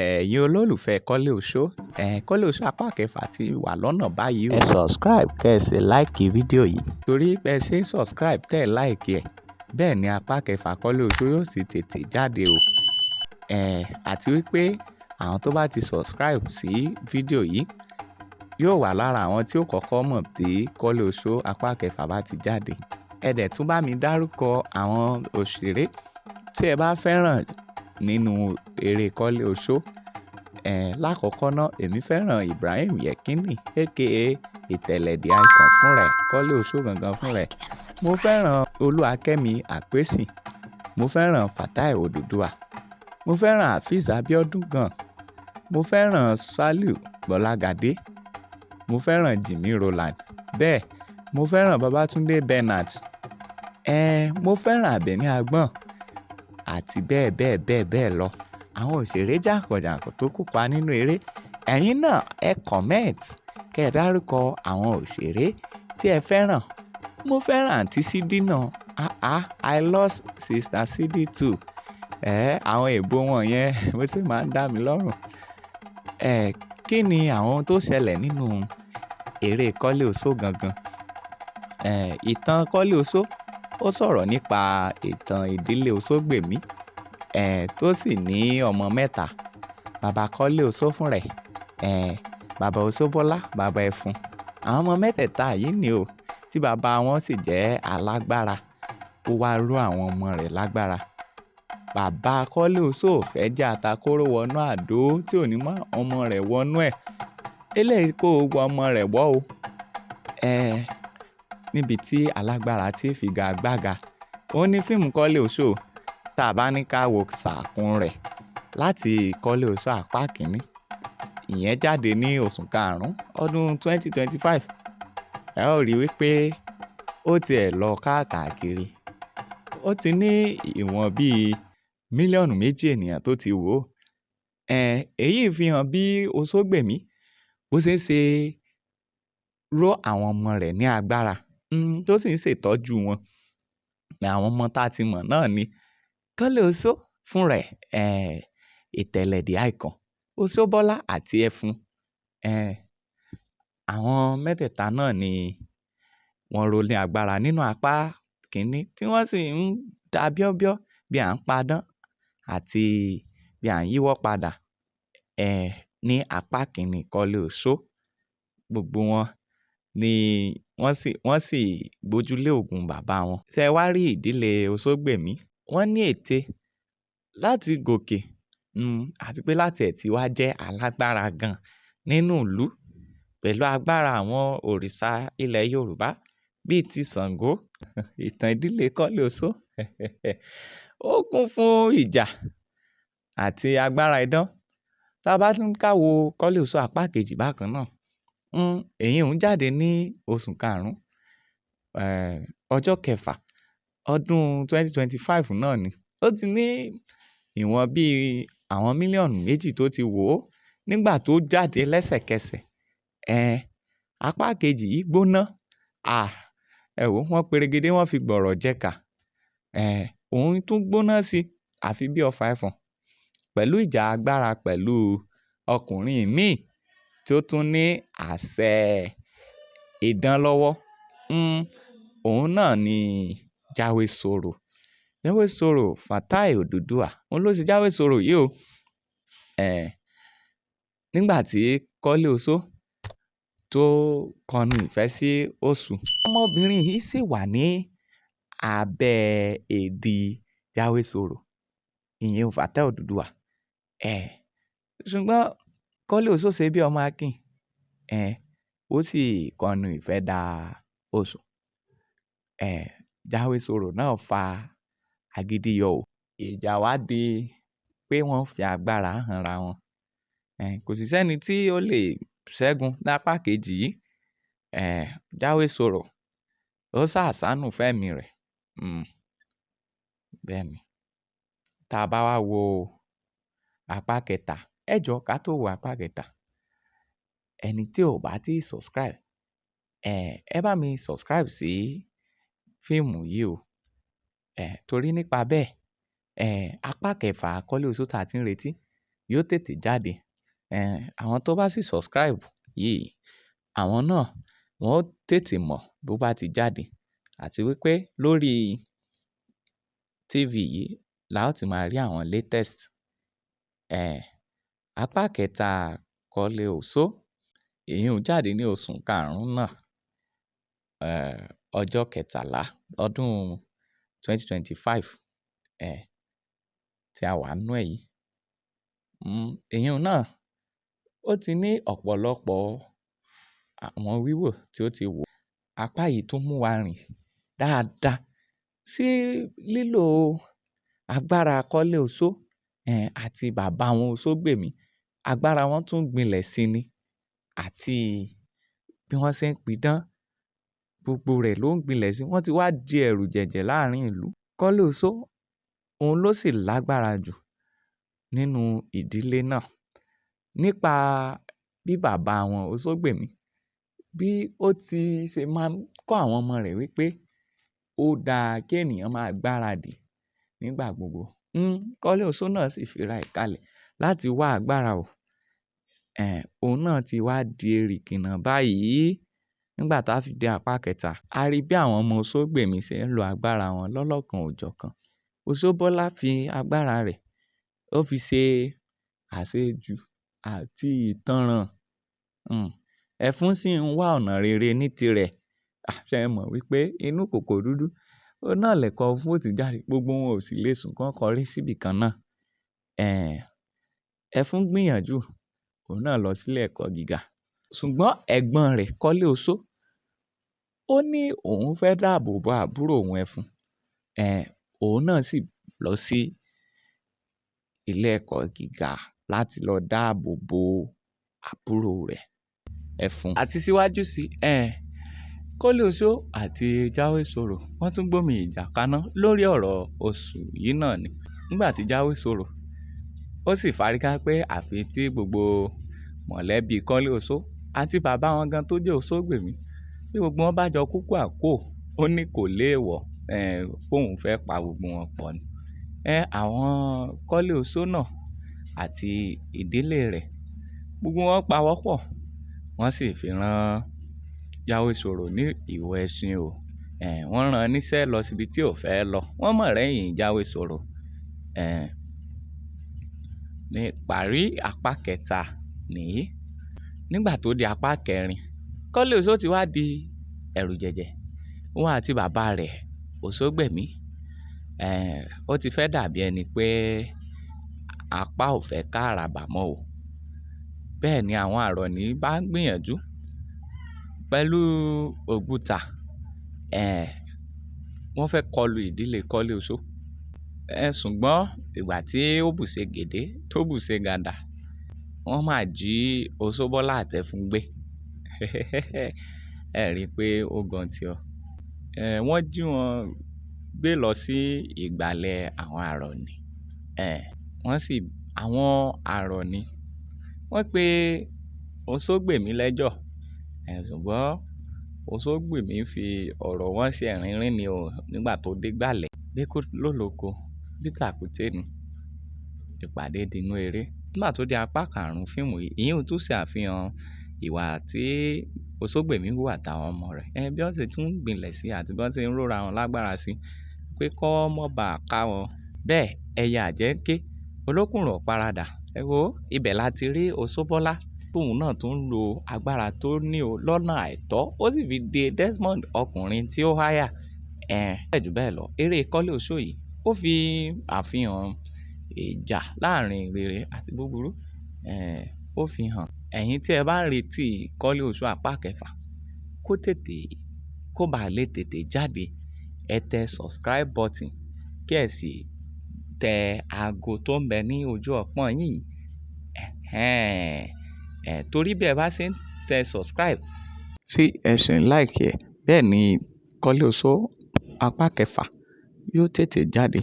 Ẹ̀yin olólùfẹ́ Kọ́lé Oṣó, Kọ́lé Oṣó apá kẹfà ti wà lọ́nà báyìí o. Ẹ subscribe kẹ́ ẹ sì like fídíò yìí. Torí bẹ́ ẹ ṣe ń subscribe tẹ́ ẹ like ẹ̀, bẹ́ẹ̀ ni apá kẹfà Kọ́lé Oṣó yóò sì tètè jáde o. Àti wípé àwọn tó bá ti subscribe sí fídíò yìí yóò wà lára àwọn tí ó kọ́kọ́ mọ̀ tí Kọ́lé Oṣó apá kẹfà bá ti jáde. Ẹ dẹ̀ tún bá mi dárúkọ àwọn òṣèré tí ẹ bá fẹ́ràn nínú eré Kọ́lé Oṣó. Lákọ̀ọ́kọ́ ná, èmi fẹ́ràn Ibrahim Yekini, aka Ìtẹ̀lẹ̀ the Icon fún rẹ̀, Kọ́lé Oṣó gangan fún rẹ̀. Mo fẹ́ràn Olúwakẹ́mi Àpèsì. Mo fẹ́ràn Fatai Odùduwà. Mo fẹ́ràn Afeez Abiodun gan. Mo fẹ́ràn Saliu Gbọlágadé. Mo fẹ́ràn Jimmy Roland. Bẹ́ẹ̀, mo fẹ́ràn Babatunde Bernard. Mo fẹ́ràn Àbẹ̀ní Àgbọ̀n àti bẹ́ẹ̀ bẹ́ẹ̀ bẹ́ẹ̀ bẹ́ẹ̀ lọ. Àwọn òṣèré jàǹkànjàǹkàn tó kópa nínú eré. Ẹ̀yin náà ẹ comment kẹ́ ẹ dárúkọ àwọn òṣèré tí ẹ fẹ́ràn. Mo fẹ́ràn Aunty Sidi náà. Ah ah, I love Sister Sidi too. Àwọn èèbó wọn yẹn bó ṣe máa ń dá mi lọ́rùn. Kí ni àwọn ohun tó ṣẹlẹ̀ nínú eré Kọ́lé Oṣó gangan? Ìtàn Kọ́lé Oṣó ó sọ̀rọ̀ nípa ìtàn ìdílé Oṣógbèmí, tó sì ní ọmọ mẹ́ta. Bàbá Kọ́lé Oṣó fún rẹ̀, bàbá Oṣóbọ́lá, bàbá Ẹfun. Àwọn ọmọ mẹ́tẹ̀ẹ̀ta yìí ni o, tí bàbá wọn sì jẹ́ alágbára. Ó wá ró àwọn ọmọ rẹ̀ lágbára. Bàbá Kọ́lé Oṣó ò fẹ́ jẹ́ atakóró wọnú àdó tí ò ní mú ọmọ rẹ̀ wọnú ẹ̀. Eléyìí kó gbogbo ọmọ rẹ̀ wọ́ o. Níbi tí alágbára tí figagbága. Ó ní fíìmù Kọ́lé Oṣó tá a bá ní ká wo sàkún rẹ̀ láti Kọ́lé Oṣó apá kìíní. Ìyẹn jáde ní oṣù karùn-ún ọdún 2025. Ẹ ó rí i wípé ó ti ẹ̀ lọ káàkiri. Ó ti ní ìwọ̀n bí 2 mílíọ̀nù ènìyàn tó ti wò ó. Èyí fi hàn bí Oṣógbèmí bó ṣe ń ṣe ró àwọn ọmọ rẹ̀ ní agbára, tó sì ń ṣètọ́jú wọn. Àwọn ọmọ tá a ti mọ̀ náà ni Kọ́lé Oṣó fún rẹ̀, Ìtẹ̀lẹ̀ the Icon, Oṣóbọ́lá àti Ẹfun. Àwọn mẹ́tẹ̀ẹ̀ta náà ni wọ́n ró ní agbára nínú apá kìíní tí wọ́n sì ń da bíọ́bíọ́ bí à ń padán àti bí à ń yíwọ́ padà, ní apá kìíní Kọ́lé Oṣó. Gbogbo wọn ni wọ́n sì gbójúlé òògùn bàbá wọn. Ṣé ẹ wá rí ìdílé Oṣógbèmí? Wọ́n ní ète láti gòkè, àti pé láti ẹ̀ tí wá jẹ́ alágbára gan nínú ìlú pẹ̀lú agbára àwọn òrìṣà ilẹ̀ Yorùbá bíi ti Ṣàngó. Ìtàn ìdílé Kọ́lé Oṣó ó kún fún ìjà àti agbára idán. Tá a bá tún ká wo Kọ́lé Oṣó apá kejì bákan náà, èyí ń jáde ní oṣù karùn-ún, ọjọ́ kẹfà ọdún 2025 náà ni. Ó ti ní ìwọ̀n bí àwọn 2 mílíọ̀nù tó ti wò ó nígbà tó jáde lẹ́sẹ̀kẹsẹ̀. Apá kejì yìí gbóná. À, ẹ wò wọ́n peregede wọ́n fi gbọ̀rọ̀ jẹ́ka. Òun tún gbóná sí àfi bí ọfà ẹ̀fọ̀n pẹ̀lú ìjà agbára pẹ̀lú ọkùnrin míì tí ó tún ní àṣẹ idán lọ́wọ́. Òun náà ni Jáwé-Sọ̀rọ̀. Jáwé-Sọ̀rọ̀ Fatai Odùduwà. Òun ló ṣe Jáwé-Sọ̀rọ̀ yìí o. Nígbà tí Kọ́lé Oṣó tó kọnu ìfẹ́ sí Oṣù. Ọmọbìnrin yìí sì wà ní abẹ́ èdì Jáwé-Sọ̀rọ̀. Ìyẹn Fatai Odùduwà. Ṣùgbọ́n Kọ́lé Oṣó ṣe bí ọmọ Akin. Ó sì kọnu ìfẹ́ dà Oṣù. Jáwé-Sọ̀rọ̀ náà fa agídí yọ o. Ìjà wá di pé wọ́n fi agbára han ra wọn. Kò sì sẹ́ni tí ó lè ṣẹ́gun lápá kejì yìí. Jáwé-Sọ̀rọ̀ ó sá àsánù fẹ́mi rẹ̀. Bẹ́ẹ̀ ni. Tá a bá wá wo apá kẹta, ẹ jọ ká tó wo apá kẹta. Ẹni tí ò bá tí subscribe, ẹ bá mi subscribe sí fíìmù yìí o. Torí nípa bẹ́ẹ̀, apá kẹfà Kọ́lé Oṣó tá a ti ń retí yóò tètè jáde. Àwọn tó bá sì subscribe yìí, àwọn náà wọ́n ó tètè mọ̀ bó bá ti jáde, àti wípé lórí TV yìí la ó ti máa rí àwọn latest. Apá kẹta Kọ́lé Oṣó, ìyún jáde ní oṣù karùn-ún náà, ọjọ́ 13 ọdún 2025 tí a wà nínú ẹ̀ yìí. Ìyún náà ó ti ní ọ̀pọ̀lọpọ̀ àwọn wíwò tí ó ti wò. Apá yìí tún mú wa rìn dáadáa sí lílò agbára Kọ́lé Oṣó àti bàbá wọn Oṣógbèmí. Agbára wọn tún gbilẹ̀ sí ni, àti bí wọ́n ṣe ń pidán, gbogbo rẹ̀ ló ń gbilẹ̀ sí. Wọ́n ti wá di ẹ̀rù jẹ̀jẹ̀ láàrin ìlú. Kọ́lé Oṣó òun ló sì lágbára jù nínú ìdílé náà, nípa bí bàbá wọn Oṣógbèmí bí ó ti ṣe máa ń kọ́ àwọn ọmọ rẹ̀ wípé ó dáa kí ènìyàn máa gbáradì nígbà gbogbo. Kọ́lé Oṣó náà sì fira ẹ̀ kalẹ̀ láti wá agbára o. Òun náà ti wá di erìkìnà báyìí. Nígbà tá a fi dé apá kẹta, a rí bí àwọn ọmọ Oṣógbèmí ṣe ń lo agbára wọn lọ́lọ́kan òjọ̀kan. Oṣóbọ́lá fi agbára rẹ̀, ó fi ṣe àṣejù àti ìtanràn. Ẹfun sì ń wá ọ̀nà rere ní tirẹ̀. Ṣé ẹ mọ̀ wípé inú kòkò dúdú, ó náà lẹ̀kọ́ fún ó ti jáde, gbogbo wọn ò sì lè sùn kán kọrí síbì kan náà. Ẹfun gbìyànjú, òun náà lọ sílé ẹ̀kọ́ gíga. Ṣùgbọ́n ẹ̀gbọ́n rẹ̀ Kọ́lé Oṣó, ó ní òun fẹ́ dáàbò bo àbúrò òun Ẹfun. Òun náà sì lọ sí ilé ẹ̀kọ́ gíga láti lọ dáàbò bo àbúrò rẹ̀ Ẹfun. Àti síwájú sí, Kọ́lé Oṣó àti Jáwésorò wọ́n tún gbómi ìjà kaná lórí ọ̀rọ̀ oṣù yìí náà ni. Nígbà tí Jáwésorò ó sì fárígá pé àfi tí gbogbo mọ̀lẹ́bí Kọ́lé Oṣó àti bàbá wọn gan tó jẹ́ Oṣógbèmí, bí gbogbo wọn bá jọ kúkú àkó, ó ní kò léèwọ̀, póun fẹ́ pa gbogbo wọn pọ̀ ni. Àwọn Kọ́lé Oṣó náà àti ìdílé rẹ̀, gbogbo wọn pawọ́pọ̀, wọ́n sì fi rán Jáwésorò ní ìwọ̀ ẹṣin o. Wọ́n rán níṣẹ́ lọ síbi tí ò fẹ́ lọ. Wọ́n mọ̀ rẹ́yìn Jáwésorò. Ní ìparí apá kẹta nìyí. Nígbà tó di apá kẹrin, Kọ́lé Oṣó ti wá di ẹ̀rù jẹ̀jẹ̀. Òun àti bàbá rẹ̀ Oṣógbèmí, ó ti fẹ́ dàbí ẹni pé apá ò fẹ́ ká àràbà mọ́ o. Bẹ́ẹ̀ ni àwọn àrọ̀ní bá ń gbìyànjú pẹ̀lú ògùtà. Wọ́n fẹ́ kọlu ìdílé Kọ́lé Oṣó. Ṣùgbọ́n ìgbà tí ó bùṣe gèdè tó bùṣe gàdà, wọ́n máa jí Oṣóbọ́lá àtẹfun gbé. Ẹ rí i pé ó gan tí ọ. Wọ́n jí wọn gbé lọ sí ìgbàlẹ̀ àwọn àrọ̀ní. Wọ́n sì àwọn àrọ̀ní wọ́n pe Oṣógbèmí lẹ́jọ́. Ṣùgbọ́n Oṣógbèmí fi ọ̀rọ̀ wọn ṣe ẹ̀rìnrìn ni o nígbà tó dé gbàlẹ̀. Bí kú lóloko, bí tàkúté ni. Ìpàdé dinú eré. Nígbà tó di apá karùn-ún fíìmù yìí, ìyún tún ṣe àfihàn ìwà tí Oṣógbèmí hù àtàwọn ọmọ rẹ̀. Bí wọ́n ṣe tún ń gbilẹ̀ sí àti bí wọ́n ṣe ń róra wọn lágbára sí pé kọ́ mọ́ bá ká wọn. Bẹ́ẹ̀ ẹyẹ àjẹ́ ń ké, olókùnrùn ò paradà. Ẹ wo, ibẹ̀ la ti rí Oṣóbọ́lá tóun náà tún ń lo agbára tó ní o lọ́nà àìtọ́. Ó sì fi de Desmond, ọkùnrin tí ó háyà. Bẹ́ẹ̀ jù bẹ́ẹ̀ lọ, eré Kọ́lé Oṣó yìí ó fi àfihàn ìjà láàrin rere àti búburú. Ó fi hàn. Ẹ̀yin tí ẹ bá ń retí Kọ́lé Oṣó apá kẹfà kó tètè, kó bá lè tètè jáde, ẹ tẹ subscribe button kí ẹ sì tẹ aago tó ń bẹ ní ojú ọpọ́n yìí. Torí bí ẹ bá ṣe ń tẹ subscribe tí ẹ sì ń like ẹ, bẹ́ẹ̀ ni Kọ́lé Oṣó apá kẹfà yóò tètè jáde.